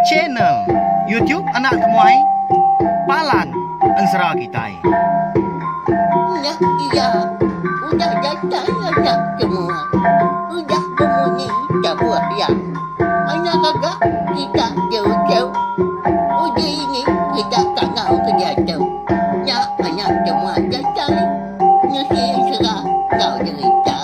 Channel YouTube Anak Temuai Palan Ensera Kitai. Nya iya udah datai anak semua. Udah bemunyi tabuh iya. Anak gaga kita jauh-jauh. Uji ini kita kangau ke diatu. Nya anak semua datai nusi ensera enggau jerita.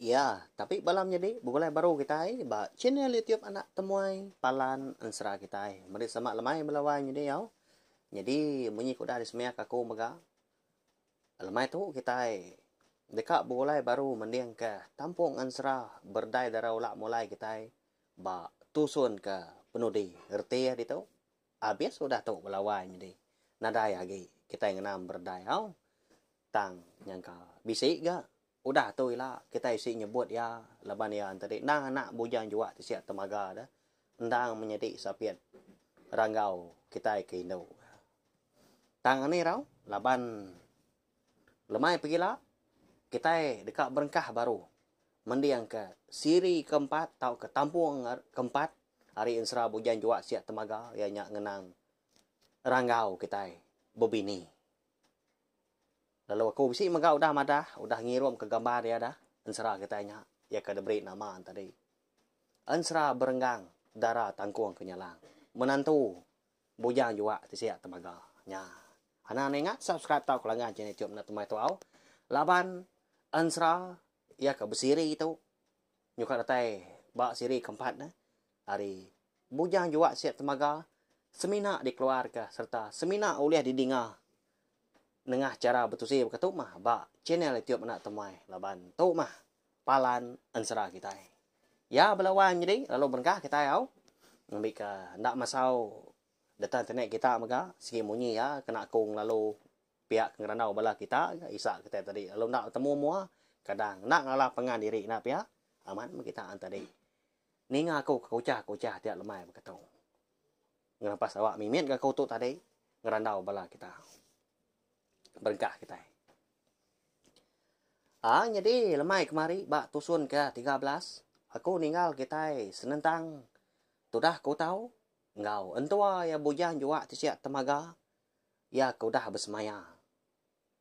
Iya, tapi bala menyadi begulai baru kitai ba channel YouTube Anak Temuai Palan Ensera kitai. Meri selamat lemai bala wai nyadi au. Nyadi munyi ke udah disemiak aku mega lemai tu kitai deka begulai baru mendingka tampung ensera berdai dara ula mulai kitai ba tusun ke penudi reti iya ditu. Abis udah tu bala wai nyadi nadai agi kitai ngenam berdai au. Tang nyangka bisi ga udah tu ila kitai isi nyebut iya laban iya enti endang anak bujang juak ti siak temaga deh endang menyadi sapit ranggau kitai ke indu. Tang ani rau laban lemai pegila kitai deka berengkah baru mendingka siri keempat tauka tampung keempat ari ensera Bujang Juak Siak Temaga iya nya ngenang ranggau kitai bebini. Lalu aku bisi mega udah madah udah ngirumka gambar iya dah ensera kitai nya iya ke diberi nama tadi. Ensera Berenggang Dara Tangkung Kenyalang Menantu Bujang Juak ti Siak Temaga nya. Anang ningat subscribe tauka langgan channel YouTube enda temai tu au laban ensera iya ke besiri tu Nyuka datai ba siri keempat ne, ari Bujang Juak Siak Temaga semina dikeluarka sereta semina ulih didinga nengah chara betusi baka tu mah ba channel YouTube Anak Temuai laban tu mah palan ensera kitai. Iya bala wang nyadi lalu berengkah kitai au ngambika enda masau data internet kita mega sigi munyi iya kena aku ngelalu Pia ke ngerandau bala kita ga isa kitai tadi lalu enda betemu mua kadang enda ngelala pangan diri enda pia amat meh kita an tadi ninga aku ke kuchah kuchah tiap lemai baka tu ngerampas awak mimit ga aku tu tadi ngerandau bala kita berengkah kitai aa nyadi lemai kemari ba tusun ke 13 aku ninggal kitai senentang tudah ku tau enggau entua iya bujang juak ti siak temaga Iya ke udah besemaya,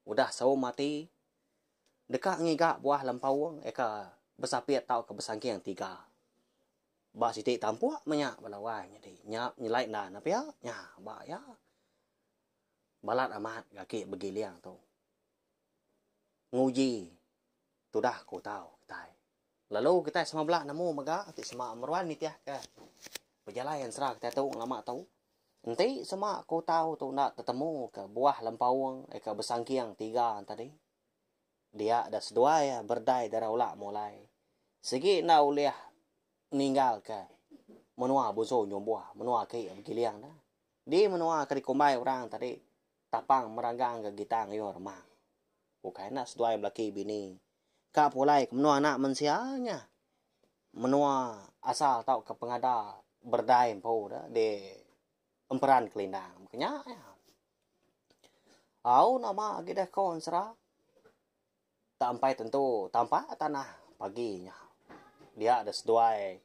udah saum ati deka ngiga buah lempaung eka besapit tauka besangking tiga ba siti tampuk meh nya bala wai nyadi. Nya nyelai enda ne pia nya ba iya. Balat amat ga agi begiling tu nguji tudah ku tau kitai. Lalu kitai sama bela nemu mega ti sema meruan nitihka pejalai ensera kitai tu ngelama tu. Enti sema ku tau tu enda tetemuka buah lempaung eka besangking tiga tadi dia da seduai berdai dara ula mulai sigi enda ulih ninggalka menua Busu Nyumbuh menua aki Begiling ne. Di menua ke dikumbai orang tadi Tapang Meranggang ke Gitang Ayuh Remang. Ukai enda seduai belaki bini ka pulai ke menua anak mensia nya. Menua asal tauka pengada berdai empu da di Emperan Kelindang. Baka nya iya. Au nama agi deh ko ensera. Tak empai tentu tampak tanah pagi nya. Dia da seduai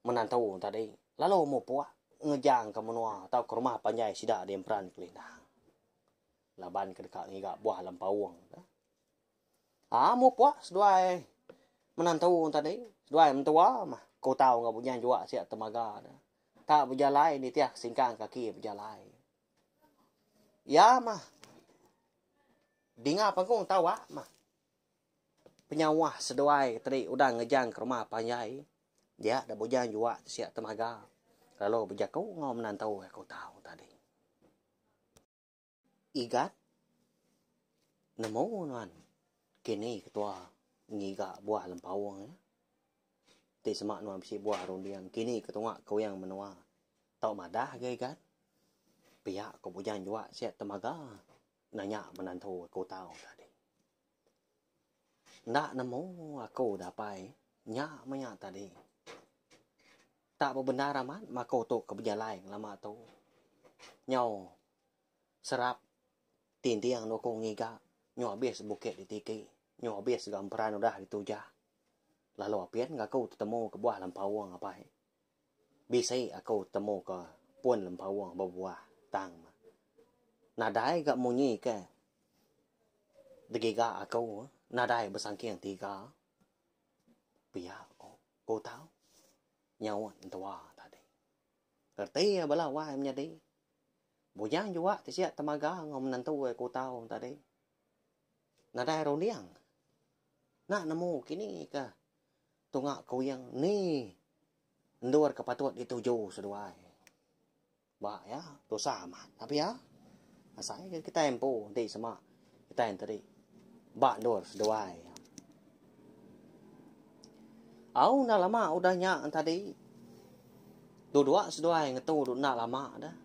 menantu tadi lalu mupuk ngejang ke menua tauka rumah panjai sida di Emperan Kelindang. Laban ke deka ngiga buah lempaung. Aa mupuk seduai menantu tadi, seduai mentua mah ku tau enggau bujang juak sia temaga ne. Tak bejalai nitih singkang kaki bejalai. Iya mah dinga panggung tawak mah penyauh seduai tadi udah ngejang ke rumah panjai dia da bujang juak sia temaga lalu bejaku enggau menantu ku tau tadi. Igat, Nemu nuan kini ketua ngiga buah lempaung nya. Ti sema nuan bisi buah runding kini ke tunga kuing menua tau madah ga Igat. Pia ko Bujang Juak siap temaga nanya menantu aku tau tadi. Enda nemu aku dapai nya meh nya tadi. Tak bebendar amat maku tu ke bejalai ngelama tu. Nyau Serap tinding nukung ngiga nyu abis bukit ditiki. Nyu abis ga emperan udah ditujah. Lalu apin ga aku tetemu ke buah lempaung apai. Bisi aku tetemu ke pun lempaung bebuah tang nadai ga munyi ke digiga aku nadai besangking tiga. Pia ko ku tau nyaut entua tadi. Reti iya bala wai menyadi. Bujang juak ti sia temaga enggau menantu ku tau tadi. Nadai runding. Enda nemu kini ke tunga kuing ni endur ke patut dituju seduai. Ba iya tusah amat. Tapi iya asai ke kitai empu enti sema kitai enti ba endur seduai. Au enda lama udah nya tadi duduk seduai ngetu enda lama dah.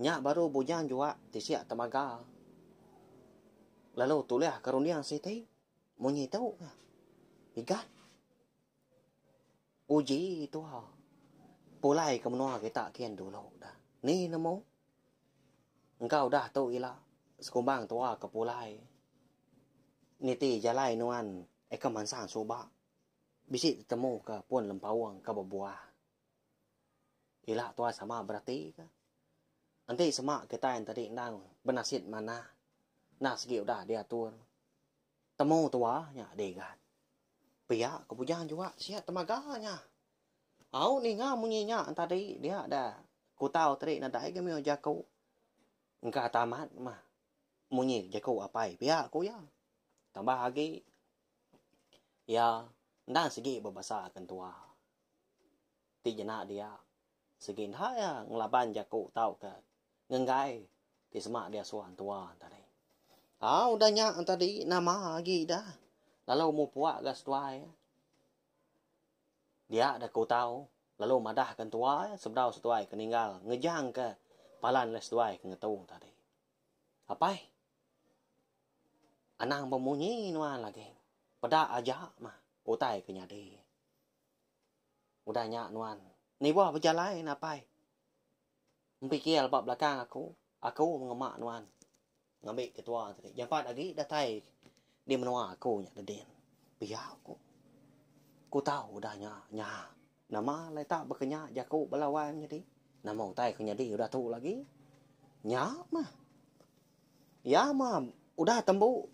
Nya baru bujang juak tisik temaga. Lalu tulih ke runding siti munyi tu ka. Igat. Uji tuha. Pulai ke menua kita kin dulu dah. Ni nemu. Engka udah tu ila sekumbang tuha ke pulai. Niti jalai nuan eka mansang suba. Bisi tetemu ke pun lempaung ke bebuah. Ila tuai sama berati ka. Enti sema kitai enti endang benasit manah enda sigi udah diatur. Temu tua nya digat. Pia ke bujang jua sia temaga nya. Au ninga munyi nya tadi dia da kutau tadi nadai ga mih jaku. Engka tamat mah munyi jaku apai pia ku iya. Tambah agi iya endang sigi bebasa ke entua. Ti jena dia sigi enda iya ngelaban jaku tauka ngenggai ti sema diasuh entua tadi. Au udah nya tadi nama agi dah lalu mupuk ga seduai. Dia da ku tau lalu madah ke entua sebedau seduai ke ninggal ngejang ke palan alai seduai ke ngetu tadi. Apai anang bemunyi nuan agi peda aja mah utai ke nyadi. Udah nya nuan nibuh bejalai napai. Empikil ba belakang aku, aku mengema nuan ngambi ketua tadi. Jampat agi datai di menua aku nya dedin. Pia ku. Ku tau udah nya nya. Nama alai tak baka nya jaku bala wai menyadi. Nama utai ke nyadi udah tu lagi. Nya mah. Iya mah udah tembu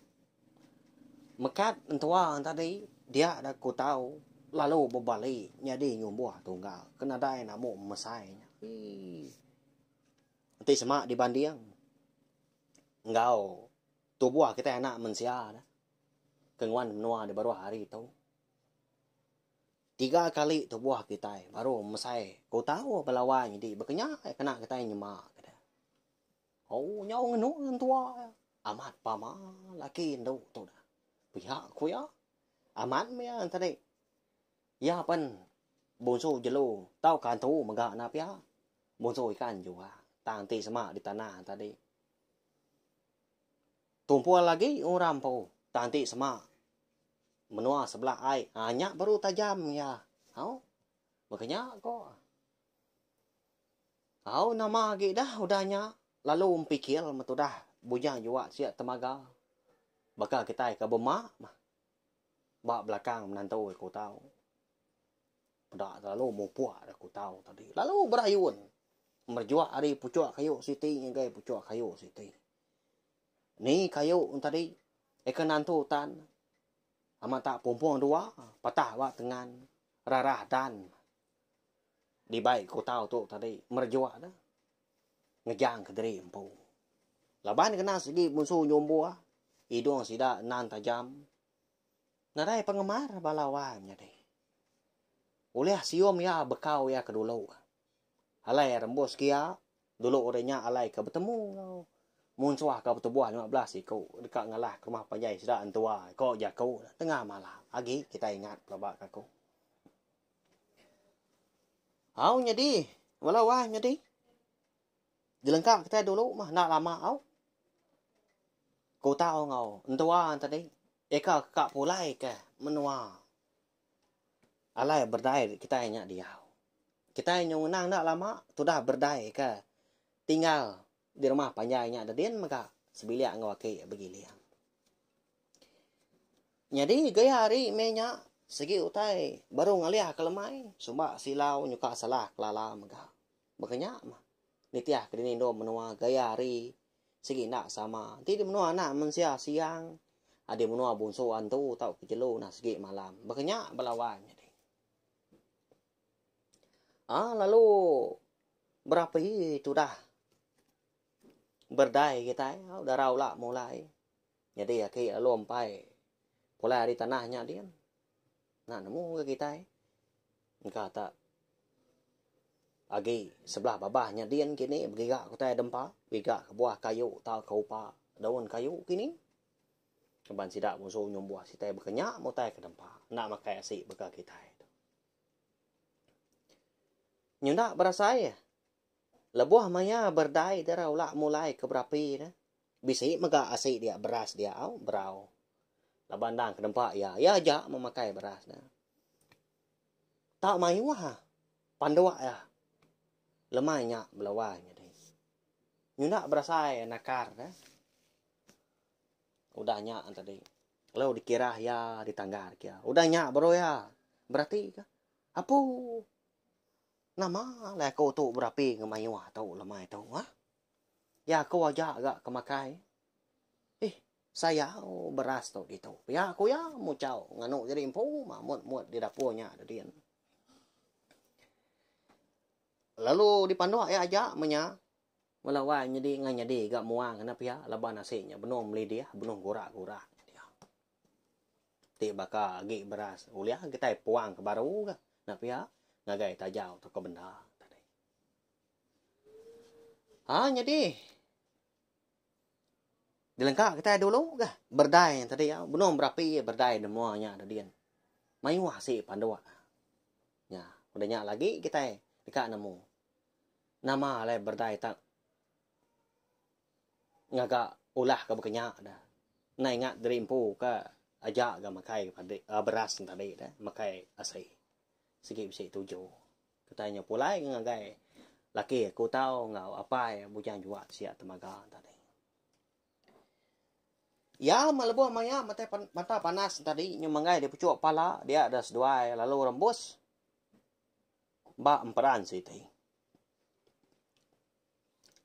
Mekat entua tadi dia da ku tau lalu bebali nyadi nyumbuh tunggal ke nadai namu mesai nya. Hii. Enti sema dibanding enggau tubuh kitai anak mensia da ke nguan menua di baruh hari tu. Tiga kali tubuh kitai baru mesai ku tau bala wai nyadi baka nya kena kitai nyema. Oh nyau ngenu entua iya. Amat pama laki endu tu dah. Pia ku iya. Amat meh iya tadi. Iya pen bunsu jelu tauka antu mega enda pia. Bunsu ikan juga tang ti sema di tanah tadi. Tumpul agi orang empu tang ti sema menua sebelah ai ha nya baru tajam iya. Au baka nya ko. Au nama agi dah udah nya lalu empikil metudah bujang juak sia temaga baka kitai ke bema mah ba belakang menantu aku tau. Peda lalu mupuk aku tau tadi lalu berayun merejuk ari puchuk kayu siti ngagai puchuk kayu siti. Ni kayu tadi eka nantu tan amat tak pumpung dua patah ba tengan rarah dan. Dibai ke utau tu tadi merejuk ne ngejang kediri empu. Laban kena sigi munsu nyumbuh idung sida nan tajam nadai pengemar bala wai menyadi. Ulih sium iya bekau iya ke dulu. Alai rembus kia dulu uri nya alai ke betemu enggau munsuh ke betubuh 15 iku deka ngalah ke rumah panjai sida entua ko jaku tengah malam agi kitai ingat pelaba ka aku. Au nyadi, bala wai nyadi. Jelengka kitai dulu mah enda lama au. Ku tau enggau entua tadi eka ka pulai ke menua alai berdai kitai nya diau. Kitai nyu ngenang enda lama tudah berdai ke tinggal di rumah panjai nya dedin mega sebilik enggau aki begiling. Nyadi gaya hari meh nya sigi utai baru ngalih ke lemai sumba silau nyuka salah kelala mega. Baka nya mah nitih ke dini endur menua gaya hari sigi enda sama. Enti di menua anak mensia siang di menua bunsu antu tauka jelu nah sigi malam. Baka nya bala wai nyadi. Aa lalu berapi tudah berdai kitai dara ula mulai. Nyadi aki lalu empai pulai ari tanah nya din. Enda nemu ga kitai. Engka tak agi sebelah babah nya din kini begiga kitai dempa, begiga ke buah kayu tauka upa daun kayu kini. Laban sida musu nyumbuh sitai baka nya meh utai ke dempa enda makai asi baka kitai tu. Nyunda berasai lebuh maya berdai dara ula mulai ke berapi ne. Bisi mega asi dia beras dia au berau. Laban endang ke nempa iya, iya aja memakai beras ne. Tau mayuh ah panduk iya lemai nya belawai nyadi. Nyunda berasai nakar ne. Udah nya tadi lalu dikirah iya ditanggar ke iya. Udah nya baru iya berati ka apu nama alai aku tu berapi ngemayuh tu lemai tu ah. Iya aku aja ga ke makai. Ih, sayau beras tu ditu. Pia ku iya muchau nganu diri empu mah mut-mut di dapur nya dedin. Lalu dipanduk iya aja meh nya. Bala wai nyadi ngai nyadi ga muang kena pia laban asi nya benung melidih benung gurak-gurak dia. Ti baka agi beras ulih kitai puang ke baru ga enda pia ngagai tajau tauka benda tadi. Ha nyadi. Dilengka kitai dulu ga berdai tadi au benung berapi berdai nemua nya dedin. Mayuh asi panduk. Nya udah nya lagi kitai deka nemu nama alai berdai tak ngaga ulah ke baka nya da. Enda ingat diri empu ke aja ga makai beras tadi da makai asi. Sigi bisi tuju. Kitai nya pulai ngagai laki aku tau enggau apai Bujang Juak sia temaga tadi. Iya meh lebuh maya mata mata panas tadi nyu manggai di puchuk pala dia da seduai lalu rembus ba emperan siti.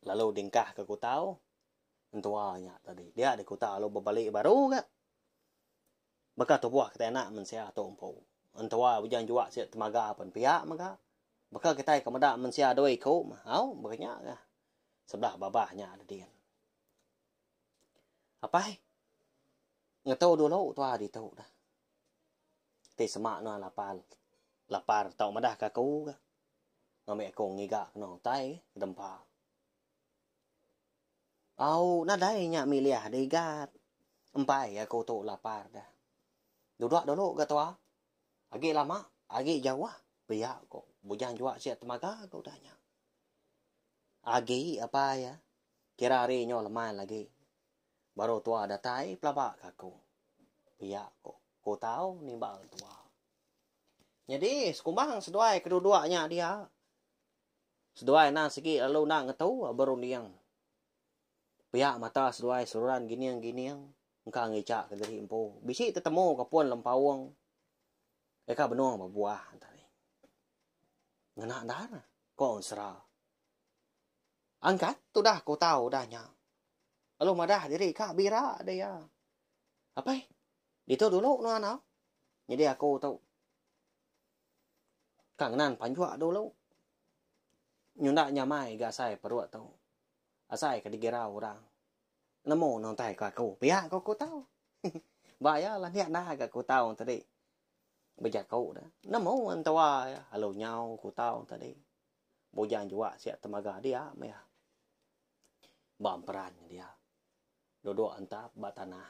Lalu dingkah ke kutau entua nya tadi. Dia di kutau lalu bebali baru ga. Baka tubuh kitai anak mensia tu empu. Entua bujang juak sida temaga pen pia mega. Baka kitai ke meda mensia dua iku mah au baka nya ga sebelah babah nya dedin. Apai ngetu dulu tua ditu dah. Ti sema nuan lapar lapar tau madah ka aku ga ngambi aku ngiga kena utai ke dempa. Au nadai nya milih digat. Empai aku tu lapar dah. Duduk dulu ga tua. Agi lama, agi jauh pia ko Bujang Juak sia temaga ga udah nya. Agi apai iya. Kira hari nyo lemai lagi. Baru tua datai pelaba ka aku. Pia ko ku tau nimbal tua. Nyadi sekumbang seduai ke duduk nya dia. Seduai endang sigi lalu enda ngetu berunding. Pia mata seduai seruran gining-gining engka ngicha ke diri empu. Bisi tetemu ke pun lempaung eka benung bebuah tadi. Ngena endar ko Ensera. Angkat tudah ku tau udah nya. Lalu madah diri ka bira dia. Apai, ditu dulu nuan au. Nyadi aku tu Ka ngenan panjuk dulu. Nyunda nyamai ga asai perut tu. Asai ke digirau orang. Nemu ne utai ku aku. Pia ku aku tau. Ba iya landik enda ga ku tau tadi. Bejaku ne. Nemu entua iya lalu nyau ku tau tadi. Bujang juak sia temaga dia meh iya. Ba emperan dia. Duduk entap ba tanah.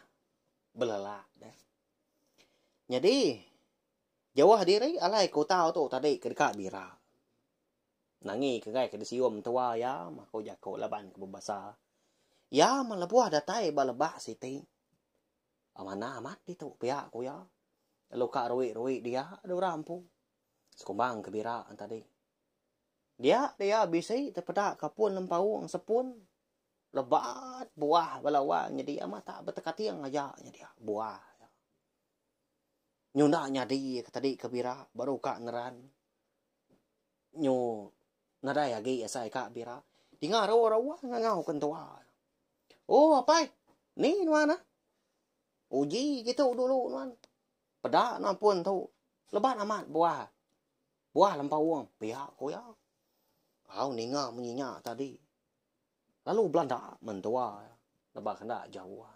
Belelak deh. Nyadi Jauh diri alai ke utau tu tadi ke deka bira. Nangi ke enggai ke disium entua iya mah ku jaku laban ke bebasa. Iya mah lebuh datai ba lebak siti. Manah amat ditu pia ku iya. Lalu ka rui-rui dia da orang empu. Sekumbang ke bira tadi. Dia dia bisi tepeda ka pun lempaung sepun lebat buah bala wang nyadi amat tak betekating aja nya dia buah. Nyunda nyadi ke tadi ke bira baru ka neran. Nyu nadai agi asai ka bira. Dinga rauh-rauh ngangau ke entua. Oh apai, ni nuan ah. Uji kitu dulu nuan. Peda nuan pun tu. Lebat amat buah. Buah lempaung pia ku iya. Au ninga munyi nya tadi. Lalu belanda mentua lebat kenda jauh.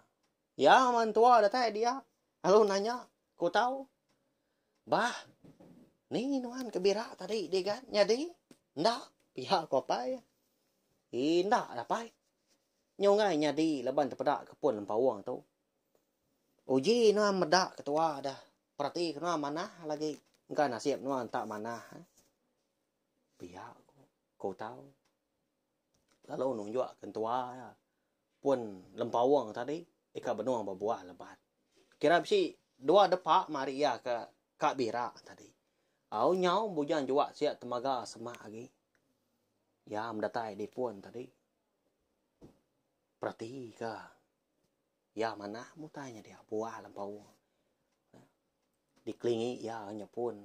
Iya mentua datai dia lalu nanya ku tau. Bah ni nuan ke bira tadi digan nyadi enda pia ku apai. Enda apai. Nyunggai nyadi laban tepeda ke pun lempaung tu. Uji nuan meda ketua dah. Perati ke nuan manah lagi. Engka nasib nuan tak manah. Pia ku ku tau. Lalu nunjuk ke entua iya. Pun lempaung tadi ika benung bebuah lebat. Kira bisi dua depa mari iya ke ka bira tadi. Au nyau bujang juak sia temaga semak agi. Iya medatai di pun tadi. Perati ka iya manah mutai nya dia buah lempaung. Dikelingi iya nyepun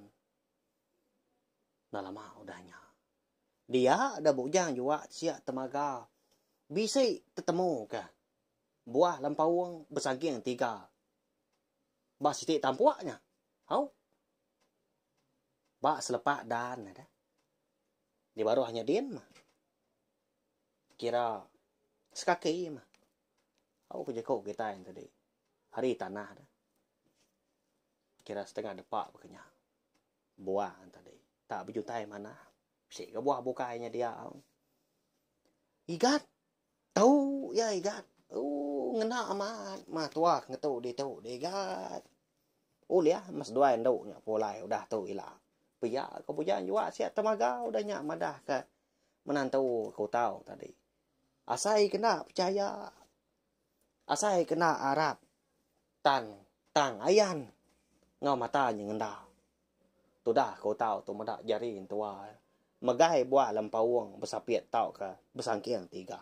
enda lama udah nya. Dia da bujang juak sia temaga bisi tetemu ka buah lempaung besaging tiga ba siti tampuk nya. Au. Ba selepak dan nya. Di baruh nya din mah. Kira sekaki mah. Au ku jaku kitai tadi. Hari tanah dah. Kira setengah depa baka nya. Buah tadi. Tak bejutai manah. Bisi ke buah bukai nya dia. Igat. Tu ya igat. Ooh ngena amat mah tuah ngetu ditu digat. Ulih meh seduai endu nya pulai udah tu ila. Pia ke bujang juak sia temaga udah nya madah ke menantu ke utau tadi. Asai kena pechaya, asai kena arap tan tang ayan enggau mata nyengenda. Tudah ke utau tu meda jari entua megai buah lempaung besapit tauka besangking tiga.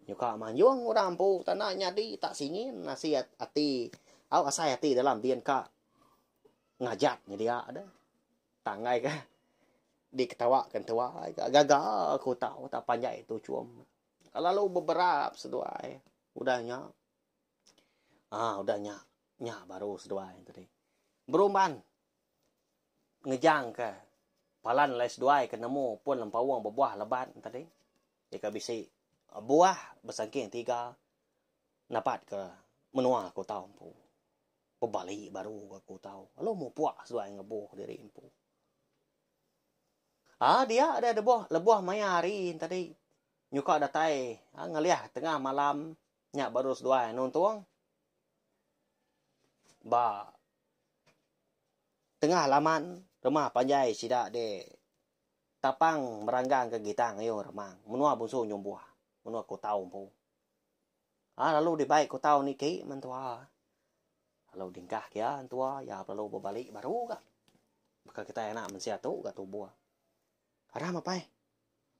Nyuka manjung orang empu tanda nyadi tak singin asi ati au asai ati dalam din ka ngajat nyedia deh. Tang ai ka diketawa ke entua ga gaga ku tau tak panjai tuchum. Lalu beberap seduai udah nya aaa udah nya nya baru seduai tadi. Berumban ngejang ka palan alai seduai ke nemu pun lempaung bebuah lebat tadi deka bisi buah besangking tiga napat ka menua ku tau empu. Bebali baru ga ku tau. Lalu mupuk seduai ngebuh diri empu. Aa dia deh debuh lebuh maya hari tadi nyuka datai ngelih tengah malam nya baru seduai nuntung ba tengah laman rumah panjai sida deh tapang meranggang ke gitang ayu remang menua Bunsu Nyumbuh menua Kutau empu. Ha lalu dibai kutau niki mentua. Lalu dingkah kia entua iya lalu bebali baru ga. Baka kitai anak mensia tu ga tubuh. Aram apai.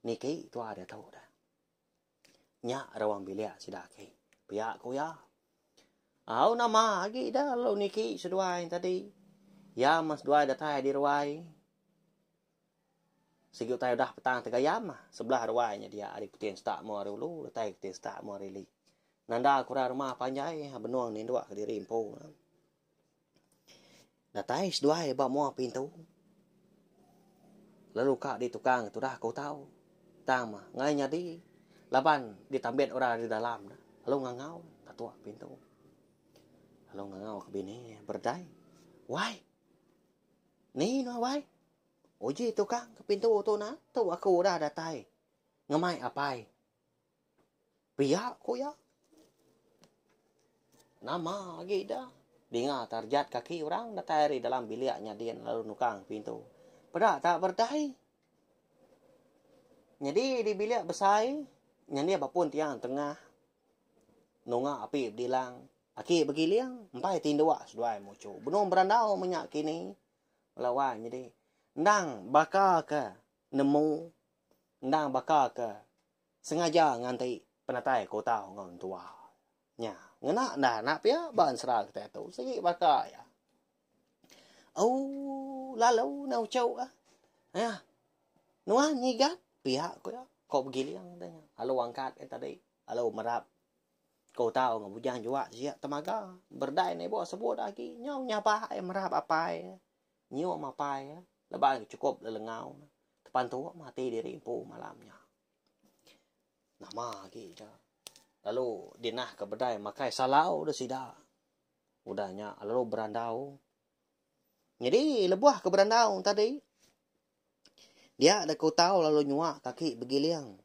Niki tua diatu dah. Nya ruang bilik sida agi. Pia ku iya. Au nama agi dah lalu niki seduai tadi. Iya meh seduai datai di ruai. Sigi utai udah petang tegayam sebelah ruai nya dia ari puting setak mua ari ulu datai puting setak mua ari ili. Nanda kurang rumah panjai benung ninduk kediri empu. Datai seduai ba mua pintu lalu ka ditukang tudah ke utau tang mah ngai nyadi laban ditambit orang ari dalam lalu ngangau tatuk pintu. Lalu ngangau ke bini berdai wai ni nuan wai. Uji tukang ke pintu tu nah, tu aku udah datai ngemai apai. Pia ku iya. Nama agi dah. Dinga tarjat kaki orang datai ari dalam bilik nya din lalu nukang pintu. Peda tak berdai. Nyadi di bilik besai nyadi ba pun tiang tengah nunga api bedilang aki begiling empai tinduk seduai muchu benung berandau menya kini. Lawa nyadi endang baka ke nemu endang baka ke sengaja nganti penatai kota enggau entua. Nya ngena enda anak pia ba ensera kitai tu sigi baka iya. Ooh lalu ne uchu ah. Nya nuan nyigat pia ku iya ko begiling deh nya. Lalu angkat iya tadi lalu merap ko tau enggau bujang juak sia temaga berdai ne ibuh sebut agi nyau nyabak iya merap apai iya nyium apai iya leban chukup lelengau ne tepantuk meh ati diri empu malam nya. Nama agi da lalu dinah ke bedai makai salau da sida. Udah nya lalu berandau. Nyadi lebuh ke berandau tadi dia da kutau lalu nyua kaki begiling.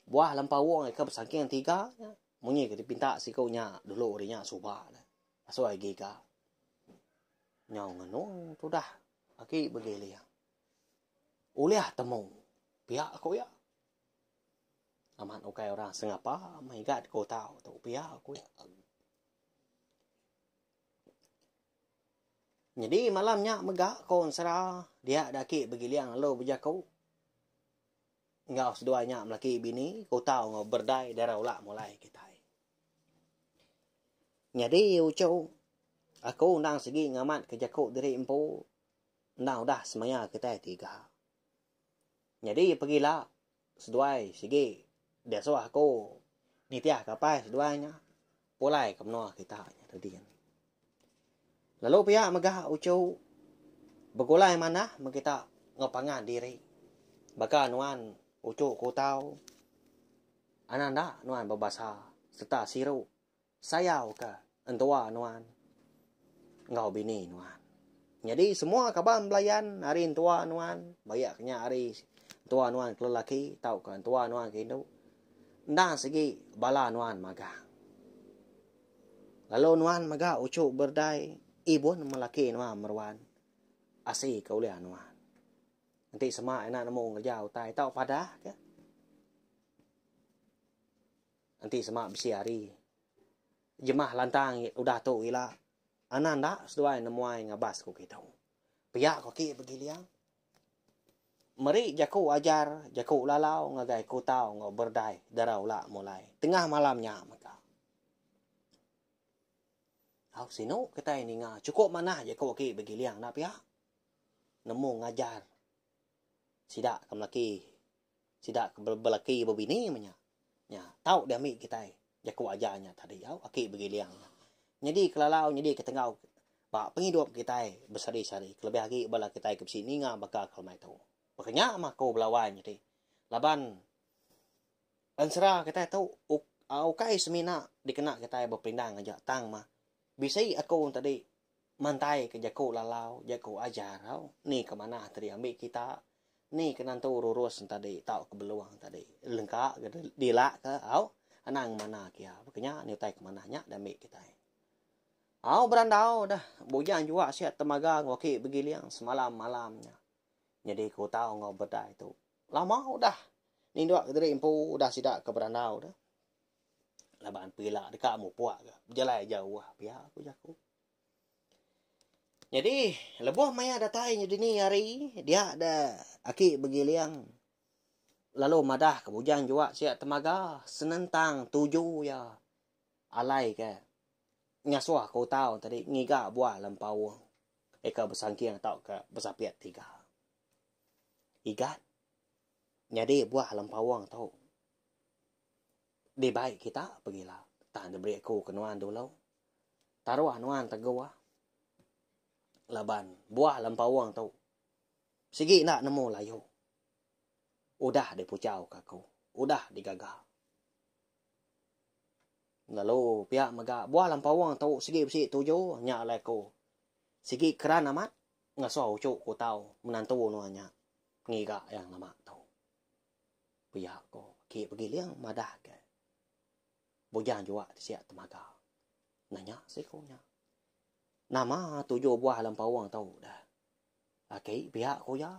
Buah lempawung ke besangking tiga nya munyi ke dipinta siku nya dulu ari nya suba ne. Asuh agi ga. Nyau ngenung tudah aki begiling. Ulih temu pia ku iya. Amat ukai orang sengapa meh igat ku tau tu pia ku iya. Nyadi malam nya mega ko ensera dia da aki begiling lalu bejaku enggau seduai nya melaki bini ku tau enggau berdai dara ula mulai kitai. Nyadi uchu aku endang sigi ngamat ke jaku diri empu endang udah semaya kitai tiga. Nyadi pegila seduai sigi diasuh aku nitih ke apai seduai nya pulai ke menua kita nya tadi. Lalu pia mega uchu begulai manah meh kita enggau pangan diri. Baka nuan uchu ku tau anang enda nuan bebasa sereta siru Sayau ke entua nuan enggau bini nuan. Nyadi semua kaban belayan ari entua nuan, bayak nya ari entua nuan ke lelaki tauka entua nuan ke indu, endang sigi bala nuan magang. Lalu nuan mega uchu berdai ibun melaki nuan meruan asi ke ulih nuan. Enti sema enda nemu ngereja utai tau padah ke. Enti sema bisi hari jemah lantang udah tu ila anang enda seduai nemuai ngabas ku kitu. Pia ku aki begiling meri jaku ajar jaku lalau ngagai kutau enggau berdai dara ula mulai tengah malam nya mega. Au sinu kitai ninga chukup manah jaku aki begiling enda pia nemu ngajar sida ke melaki Sida ke belaki bebini meh nya. Nya tau diambi kitai jaku ajar nya tadi au aki begiling nya. Nyadi kelalau nyadi ke tenggau ba pengidup kitai besehari-sehari kelebih agi bala kitai ke bisi ninga baka ke lemai tu. Baka nya mah aku belawai nyadi laban ensera kitai tu ukai semina dikena kitai beperindang aja tang mah bisi aku tadi Mantai ke jaku lalau, jaku ajar au, ni ke manah tadi ambi kita, ni ke nentu rurus tadi tauka beluang tadi lengka ke dilak ke au anang ngemana ke iya. Baka nya ni utai ke manah nya diambi kitai. Au berandau deh bujang juak sia temaga enggau aki begiling semalam-malam nya. Nyadi ke utau enggau bedai tu. Lama udah ninduk kediri empu udah sida ke berandau deh. Laban pila deka mupuk ga bejalai jauh pia ku jaku. Nyadi lebuh maya datai nyedini hari dia da aki begiling lalu madah ke bujang juak sia temaga senentang tuju iya alai ke ngasuh ke utau tadi ngiga buah lempaung eka besangking tauka besapit tiga. Igat nyadi buah lempaung tu dibai kita pegila tang diberi aku ke nuan dulu. Taruh nuan teguh laban buah lempawang tu sigi enda nemu layu. Udah dipuchau ka aku, udah digaga. Lalu pia mega buah lempawang tu sigi bisi tuju nya alai aku sigi keran amat ngasuh uchu ku tau menantu nuan nya ngiga iya lama tu. Pia ko aki begiling madah ke. Bujang juak ti sia temaga. Nanya siku nya. Nama tuju buah lempawang tu dah. Aki pia ku iya.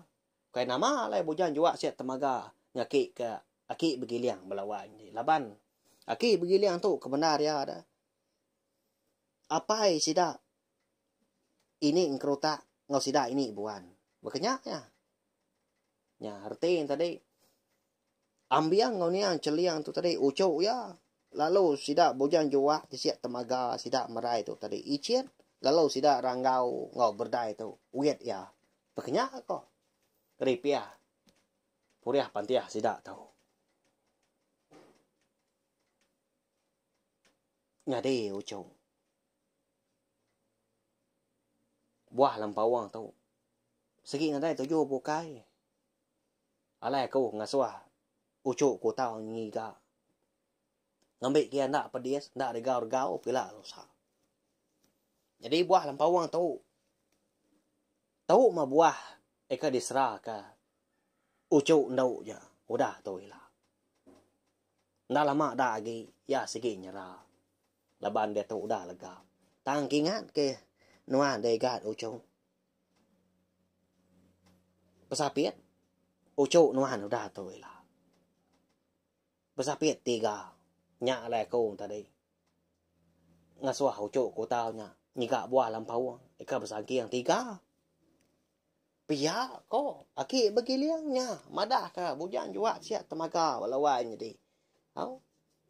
Kai nama alai bujang juak sia temaga ngaki ke aki begiling belawan ji. Laban aki begiling tu ke bendar iya dah. Apai sida ini engkerutak enggau sida ini buan. Baka nya iya. Nya reti tadi. Ambiang enggau niang Cheliang tu tadi uchu iya lalu sida Bujang Juak ti sia temaga sida merai tu tadi ichit. Lalu sida Ranggau enggau Berdai tu wit iya pekenya ko ripih purih pantih sida tu. Nyadi uchu. Buah lempawang tu sigi nadai tuju bukai. Alai aku ngasuh uchu ku tau ngiga. Ngambi ke iya enda pedis, enda regau-regau pila lusa. Nyadi buah lempawang tu, tu mah buah eka diseraka uchu endu ja udah tu ila. Enda lama da agi iya sigi nyera laban diatu udah lega. Tang kingat ke nuan deh igat uchu. Besapit uchu nuan udah tu ila. Besapit tiga nya alai aku tadi ngasuh uchu ku tau nya ngiga buah lampaung ika besangking tiga. Pia ko aki begiling nya madah ka bujang juak sia temaga bala wai nyadi. Au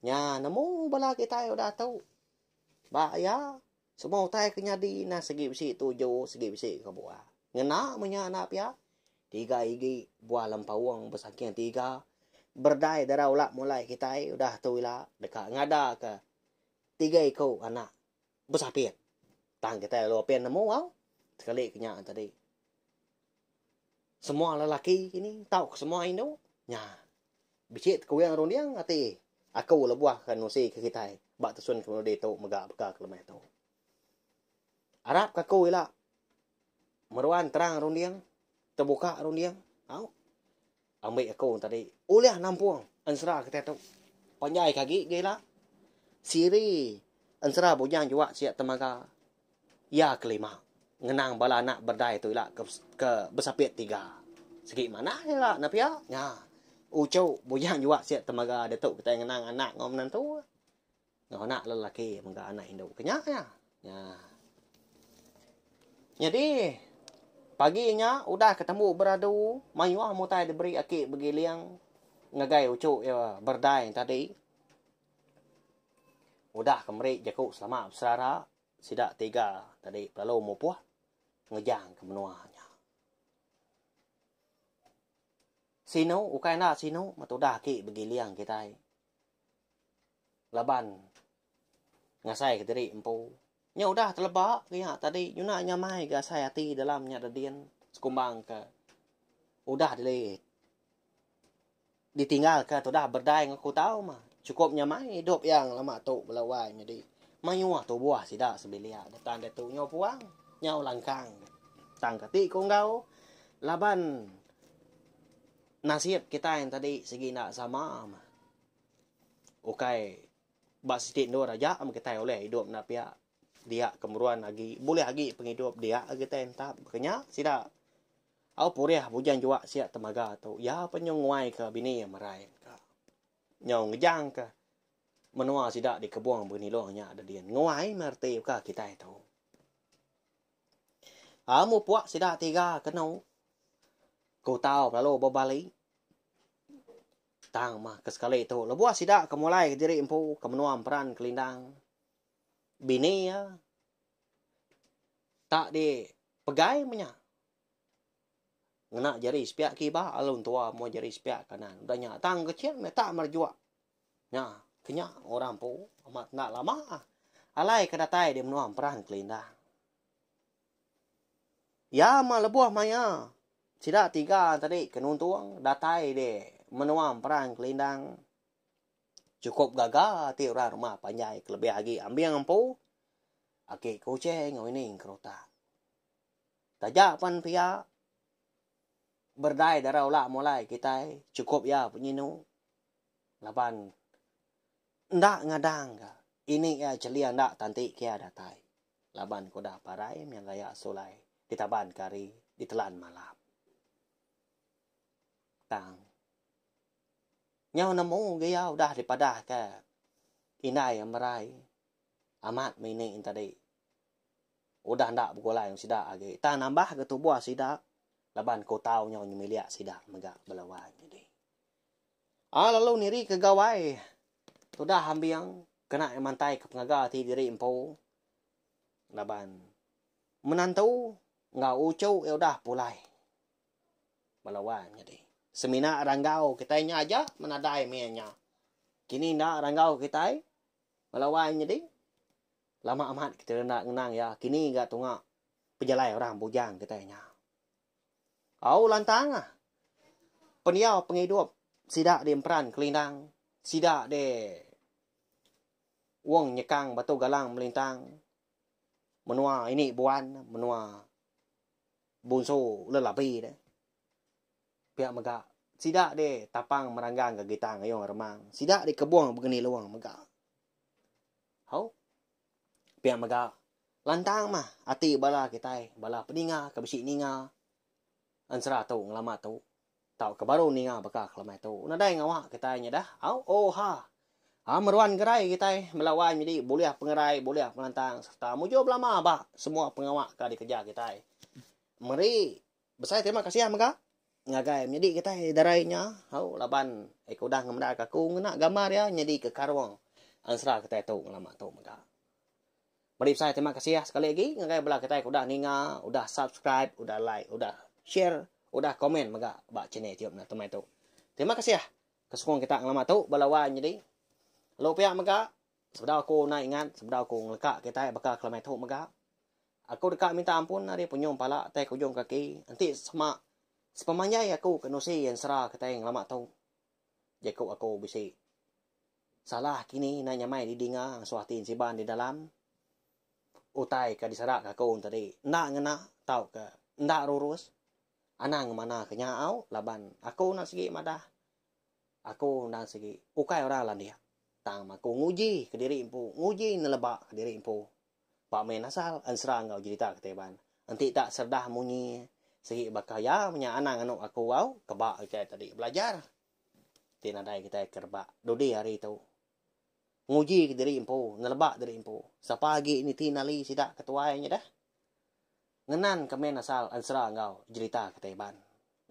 nya nemu bala kitai udah tu ba iya semua utai ke nyadi nah sigi bisi tuju sigi bisi kebuah. Ngena meh nya enda pia. Tiga igi buah lempaung besangking tiga berdai dara ula mulai kitai udah tu ila deka ngada ke tiga iku anak besapit. Tang kitai lalu apin nemu au sekali ke nya tadi. Semua lelaki kini tauka semua indu nya bisi tekuing runding ati aku lebuh ke nusi ke kitai ba tusun ke penudi tu mega baka ke lemai tu. Arap ke aku ila Meruan terang runding, tebuka runding, au. Ambi aku tadi ulih nampung ensera kitai tu. Panjai ke agi ge ila. Siri ensera bujang juak sia temaga iya kelima ngenang bala anak berdai tu ila ke ke besapit tiga. Sigi manah ila ne pia. Nya. Uchu bujang juak sia temaga ditu kitai ngenang anak enggau menantu. Enggau anak lelaki mega anak indu ke nya iya. Nya. Nyadi pagi nya udah ke tembu beradu mayuh mutai diberi aki begiling ngagai uchu iya berdai tadi. Udah ke meri jaku selama beserara sida tiga tadi lalu mupuh ngejang ke menua nya. Sinu ukai enda sinu metudah aki begiling kitai. Laban ngasai kediri empu. Nya udah teleba ke nya tadi nyuna nyamai ga asai ati dalam nya dedin sekumbang ke udah dili ditinggal ke tudah berdai enggau kutau mah. Chukup nyamai idup iya ngelama tu bala wai nyadi mayuh tubuh sida sebilik detan diatu nyau puang nyau langkang. Tang kati ku enggau laban nasib kitai tadi sigi enda sama mah. Ukai ba siti endur aja meh kitai ulih idup enda pia dia ke meruan agi bulih agi pengidup dia kitai entap ke nya sida au purih bujang juak sia temaga tu iya pun nyau nguai ke bini iya merai ka nyau ngejang ka menua sida di kebung benilong nya dedin nguai meh reti ka kitai tu. Amu puak sida tiga kenu ku tau lalu bebali. Tang mah ke sekali tu lebuh sida ke mulai kediri empu ke menua Emperan Kelindang bini iya tak di pegai meh nya ngena jari sepiak kiba lalu entua mua jari sepiak kanan. Udah nya tang kecil meh tak merejuk nya ke nya orang empu amat enda lama alai ke datai di menua Emperan Kelindang. Iya mah lebuh maya sida tiga tadi ke nuntung datai di menua Emperang Kelindang chukup gaga ati orang rumah panjai kelebih agi Ambing empu agi Kuching enggau ini Kerutak. Taja pan pia berdai dara ula mulai kitai chukup iya penyinu laban enda ngadang ka ini iya chelia enda tanti ke iya datai. Laban ke udah parai mih laya sulai ditaban ke hari ditelan malam. Tang nyau nemu ge iya udah dipadah ke indai amerai amat mih ini tadi udah enda begulai enggau sida agi tang nambah ga tubuh sida laban ke utau nyau nyemilik sida mega bala wai nyadi. Aa lalu niri ke gawai tudah ambing kena mantai ke pengaga ati diri empu laban. Menantu enggau uchu iya udah pulai. Bala wan nyadi. Semina ranggau kitai nya aja menadai mih nya. Kini enda ranggau kitai bala wan nyadi. Lama amat kitai enda ngenang iya kini ga tunga pejalai orang bujang kitai nya. Au lantang ah. Pendiau pengidup sida di emperan kelindang sida di wong nyekang batu galang melintang. Menua ini buan menua bunsu lelabi deh. Pia mega sida deh tapang meranggang ke gitang ayung remang. Sida di kebung begeni luang mega. Hau. Pia mega lantang mah ati bala kitai bala peninga ke bisi ninga ensera tu ngelama tu. Tauka baru ninga baka kelemai tu. Nadai ngawa kitai nya dah. Au oh ha. Ha meruan gerai kitai melawan nyadi bulih pengerai bulih pengelantang sereta mujur belama ba semua pengawa ka dikereja kitai. Meri besai terima kasih mega ngagai menyadi kitai darai nya au laban ke udah ngemendarka aku ngena gambar iya nyadi ke karung ensera kitai tu ngelama tu mega. Meri besai terima kasih sekali agi ngagai bala kitai ke udah ninga, udah subscribe, udah like, udah share, udah komen mega ba channel YouTube enda temai tu. Terima kasih ke sukung kita ngelama tu bala wai nyadi. Lalu pia mega sebedau aku enda ingat sebedau aku ngeleka kitai baka kelamai tu mega aku deka minta ampun ari penyung pala tai ke ujung kaki enti sema sepemanjai aku ke nusi ensera kitai ngelama tu. Jaku aku bisi salah kini enda nyamai didinga ngasuh ati ensiban di dalam utai ke diseraka aku tadi enda ngena tauka enda rurus anang ngemana ke nya au laban aku enda sigi madah aku enda sigi ukai orang landik tang aku nguji kediri empu nguji neleba kediri empu Ba main asal ensera enggau jerita kitai Iban. Enti tak seredah munyi sigi baka iya menya anang anu aku au keba kitai tadi belajar. Ti nadai kitai ke rebak dudi hari tu. Nguji ke diri empu, neleba diri empu. Sapa agi niti nali sida ke tuai nya deh. Ngenan ke main asal ensera enggau jerita kitai Iban.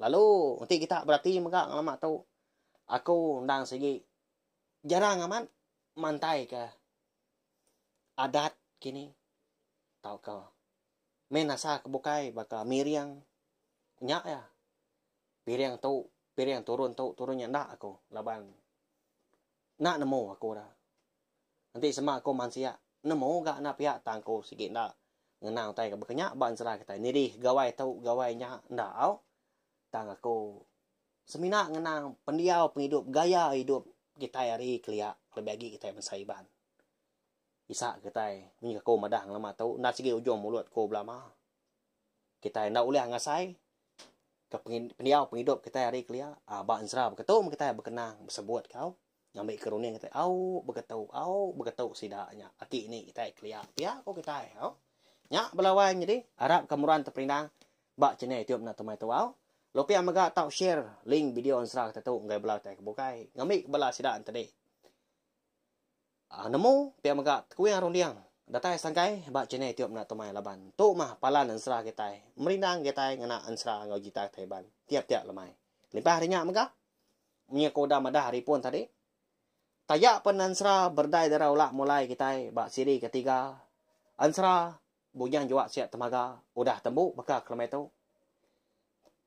Lalu enti kita berati mega ngelama tu aku endang sigi jarang amat mantai ke adat kini tauka main asal ke bukai baka miring nya iya. Piring tu piring turun tu turun nya enda aku laban enda nemu aku dah. Enti sema aku mansik nemu ga enda pia tang aku sigi enda ngena utai ke baka nya ba ensera kitai nirih gawai tu gawai nya enda au. Tang aku semina ngenang pendiau pengidup gaya idup kitai ari kelia kelebih agi kitai bansa Iban. Isa kitai munyi aku madah ngelama tu enda sigi ujung mulut ku belama. Kitai enda ulih ngasai ke pendiau pengidup kitai ari kelia aaa ba ensera beketu meh kitai bekenang besebut kau ngambi ke runding kitai au beketu au beketu sida nya aki ini kitai kelia pia ku kitai au. Nya bala wai nyadi arap ka meruan teperindang ba channel YouTube enda tumai tu au. Lalu pia mega tau share link video ensera kitai tu ngagai bala kitai ke bukai ngambi ke bala sida enti. Nemu pia mega tekuing runding datai sangkai ba channel YouTube enda tumai laban tu mah palan ensera kitai merindang kitai ngena ensera enggau jita kitai Iban tiap-tiap lemai. Kelimpah ari nya mega munyi aku udah madah ari pun tadi taja pen ensera berdai dara ulak mulai kitai ba siri ketiga ensera Bujang Juak Siak Temaga udah tembu baka ke lemai tu.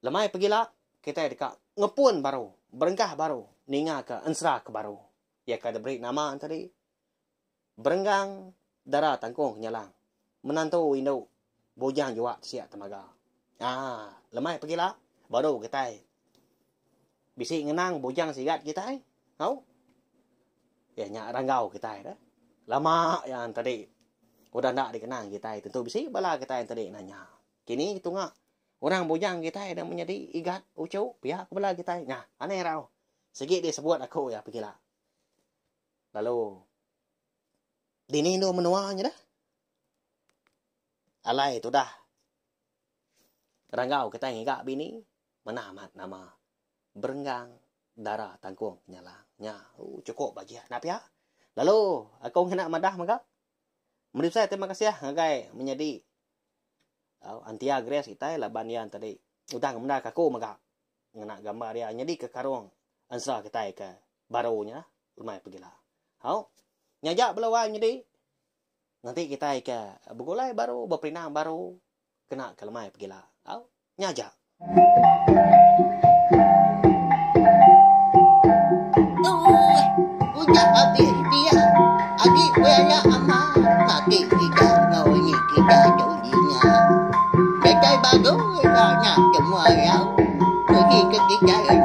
Lemai pegila kitai deka ngepun baru berengkah baru ninga ke ensera ke baru. Iya ke diberi nama tadi Berenggang Dara Tangkung Kenyalang Menantu Indu Bujang Juak Siak Temaga. Aa lemai pegila baru kitai bisi ngenang bujang sigat kitai au. Iya nya ranggau kitai deh. Lama iya tadi udah enda dikenang kitai tentu bisi bala kitai tadi nanya. Kini tunga orang bujang kitai da menyadi igat uchu pia ku bala kitai. Nya aneh rau. Sigi disebut aku iya pegila. Lalu dini endur menua nya dah. Alai tudah ranggau kitai ngiga bini manah amat nama Berenggang Dara Tangkung Kenyalang. Nya ooh chukup bajik enda pia. Lalu aku ngena madah mega meri besai terima kasih ngagai menyadi Antia Grace kitai laban iya tadi udah ngemendar aku mega. Ngena gambar iya nyadika karung ensera kitai ke baru nya lemai pegila. Au. Nya aja bala wai nyadi nganti kitai ke begulai baru beperindang baru. kena ke lemai pegila. Au, nya aja. Tuh, udah abis dia. Agi bela amat agi kita enggau ini kita tu dinga. Datai baru ila nya semua rau. Uji ke kita ila.